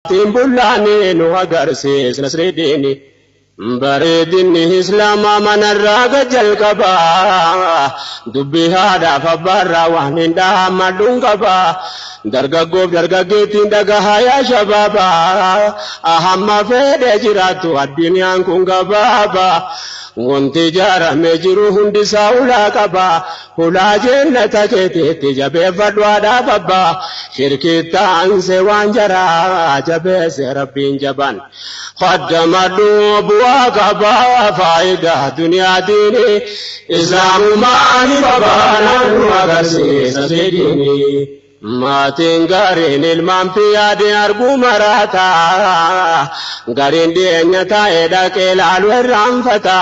Maatiin bullaanii nu agarsiis nasridiini. Bareedinni Islaamaa manarraa gad jalqaba. Dubbii haadhaaf abbaarraa waan hin dhahammadhuun qaba. Dargaggoof dargaggeettiin dhagahaa yaa shabaaba. Hamma fedhe jiraattu addunyaan kun gabaaba. Wanti ijaaramee jiru hundisaa hulaa qaba. Hulaa jennata keetiitti jabeeffadhu haadhaaf abbaa. Shirkiitti aansee waan jaraa jabeesse rabbiin jabaan. Khaddamadhu bu'aa qaba faayidaa duniyaa diini. Islaamumaan babaanaan nu agarsiisa sidiini. Maatiin gaariin ilmaan fi yaadeen arguu maraata. Gariin dhiyeenya taa'ee dhaqee laalu irraanfata.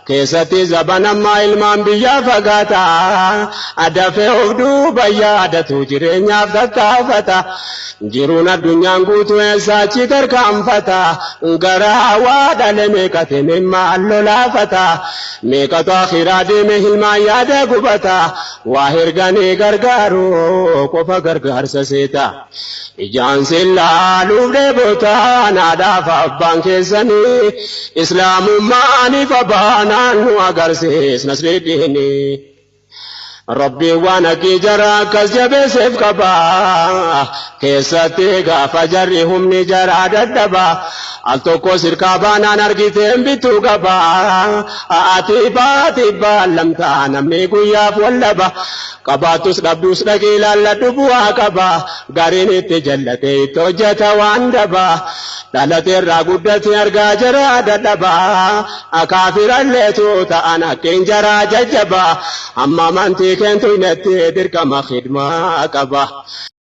Keessatti zabanammaa ilmaan biyyaa fagaata. Dafee of duuba yaadatu jireenyaaf tattaafata. Jiruun addunyaan guutuu eessaa achi tarkaanfata. Garaa waa dhale meeqate mimmaan lolaafata. Meeqatu akhiraa deeme ilmaan yaada gubata. Waa herganii gargaaru qofa gargaarsa seeta. Ijaan sin laaluuf dheebotaan haadhaaf abbaan keessanii islaamummaan ifa baanaan nu agarsiis nasridiini. Rabbiin waan haqqii jara akkas jabeesseef qaba. Keessatti gaafa jarri humni jaraa dadhaba. Al tokko sirkaa baanaan argiteen bituu qaba. Ati baati baallamtaa namni guyyaaf wallaba. Qabaatus dhabdus dhaqee ilaalladhu bu'aa qaba. Gariin itti jallatee itti hojjeta waan daba. Dhalateerraa guddate argaa jara dadhaba. Akaafiralleetu ta'an haqqeen jaraa jajjaba. Amma amantii keentu inetti dirqama khidmaa qaba.